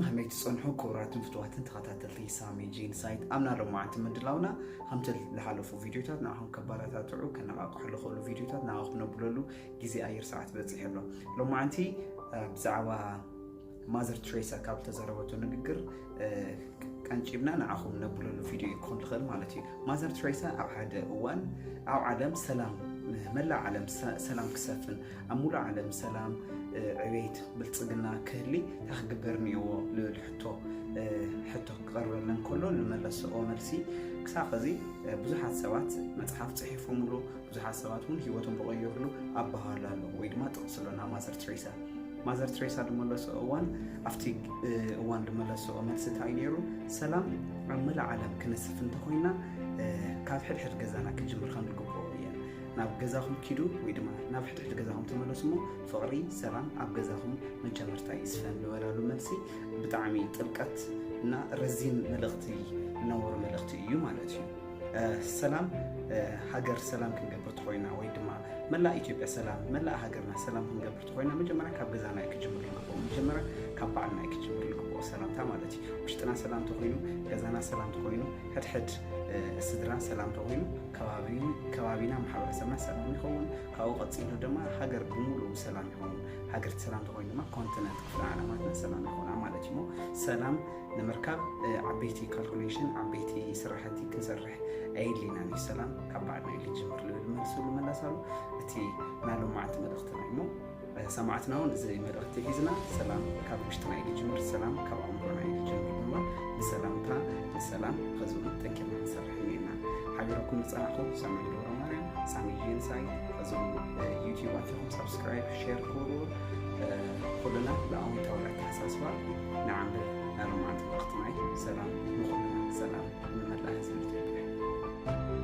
ከመይ ትጸንሑ ክቡራትን ፍትዋትን ተኸታተልቲ ሳሚ ጂንሳይት? ኣብ ናይ ሎማዓንቲ ምድላውና ከምቲ ዝሓለፉ ቪድዮታት ንዓኹም ከባላታትዑ ከነቓቕሑ ዝኽእሉ ቪድዮታት ንዓኹም ነብለሉ ግዜ ኣየር ሰዓት በፂሑ ኣሎ። ሎማዓንቲ ብዛዕባ ማዘር ትሬሳ ካብ ዝተዘረበቶ ንግግር ቀንጭብና ንዓኹም ነብለሉ ቪድዮ ክኾን ዝኽእል ማለት እዩ። ማዘር ትሬሳ ኣብ ሓደ እዋን ኣብ ዓለም ሰላም መላእ ዓለም ሰላም ክሰፍን ኣብ ሙሉእ ዓለም ሰላም ዕቤት ብልፅግና ክህሊ እንታይ ክግበር እኒኦዎ ልብል ሕቶ ሕቶ ክቐርበለን ከሎ ዝመለሰኦ መልሲ ክሳብ ኸዚ ብዙሓት ሰባት መፅሓፍ ፅሒፎምሉ ብዙሓት ሰባት እውን ህይወቶም ዝቐየሩሉ ኣባህላ ኣሎ ወይ ድማ ጥቕሲ ኣሎ ናብ ማዘር ትሬሳ። ማዘር ትሬሳ ዝመለሰኦ እዋን ኣብቲ እዋን ዝመለሰኦ መልሲ እንታይ ነይሩ? ሰላም ኣብ መላእ ዓለም ክነስፍ እንተኮይና ካብ ሕድሕድ ገዛና ክጅምር ከም ዝግብኦ እየን። ናብ ገዛኹም ኪዱ ወይ ድማ ናብ ሕድሕድ ገዛኹም ተመለሱ እሞ ፍቕሪ ሰላም ኣብ ገዛኹም መጀመርታ ይስፈን ዝበላሉ መልሲ ብጣዕሚ ጥልቀት እና ረዚን መልእኽቲ ነውር መልእኽቲ እዩ ማለት እዩ። ሰላም ሃገር ሰላም ክንገብር ተኮይና ወይ ድማ መላእ ኢትዮጵያ ሰላም መላእ ሃገርና ሰላም ክንገብር ተኮይና መጀመርያ ካብ ገዛና እዩ ክጅምር ዝግብኦ። መጀመርያ ካብ ባዕልና እዩ ክጅምር ዝግብኦ ሰላምታ ማለት እዩ። ውሽጥና ሰላም ተኮይኑ ገዛና ሰላም ተኮይኑ ሕድሕድ ስድራ ሰላም ተኮይኑ ከባቢና ማሕበረሰብና ሰላም ይኸውን። ካብኡ ቀፂሉ ድማ ሃገር ብምሉኡ ሰላም ይኸውን። ሃገር ሰላም ተኮይኑ ድማ ኮንቲነንት ክፍለ ዓለማትና ሰላም ይኾና ማለት እዩ። ሰላም ንምርካብ ዓበይቲ ካልኩሌሽን ዓበይቲ ስራሕቲ ክንሰርሕ ኣየድልየናን እዩ። ሰላም ካብ ባዕልና እዩ ዝጅምር ዝብል መልሱ ዝመለሳሉ እቲ ናይ ሎማዓንቲ መልእኽትና እዩ። ሰማዕትና እውን እዚ መልእኽቲ ሒዝና ሰላም ካብ ውሽጥና እዩ ዝጅምር፣ ሰላም ካብ ኣእምሮና እዩ ዝጅምር ብምባል ንሰላምታ ንሰላም ኸዚ እውን ጠንኪርና ክንሰርሕ እኒኤና። ሓቢረኩም ዝፀናዕኹም ሳሚ ገብረ ማርያም ሳሚ ጄንሳይ። ኸዚ እውን ዩቲዩብ ኣቲኹም ሳብስክራይብ ሼር ክብሉ ኩልና ብኣወንታዊ ኣተሓሳስባ ንዓንብብ። ናይ ሎማዓንቲ መልእኽትና እዩ። ሰላም ንኹልና፣ ሰላም ንመላእ ህዝቢ ኢትዮጵያ።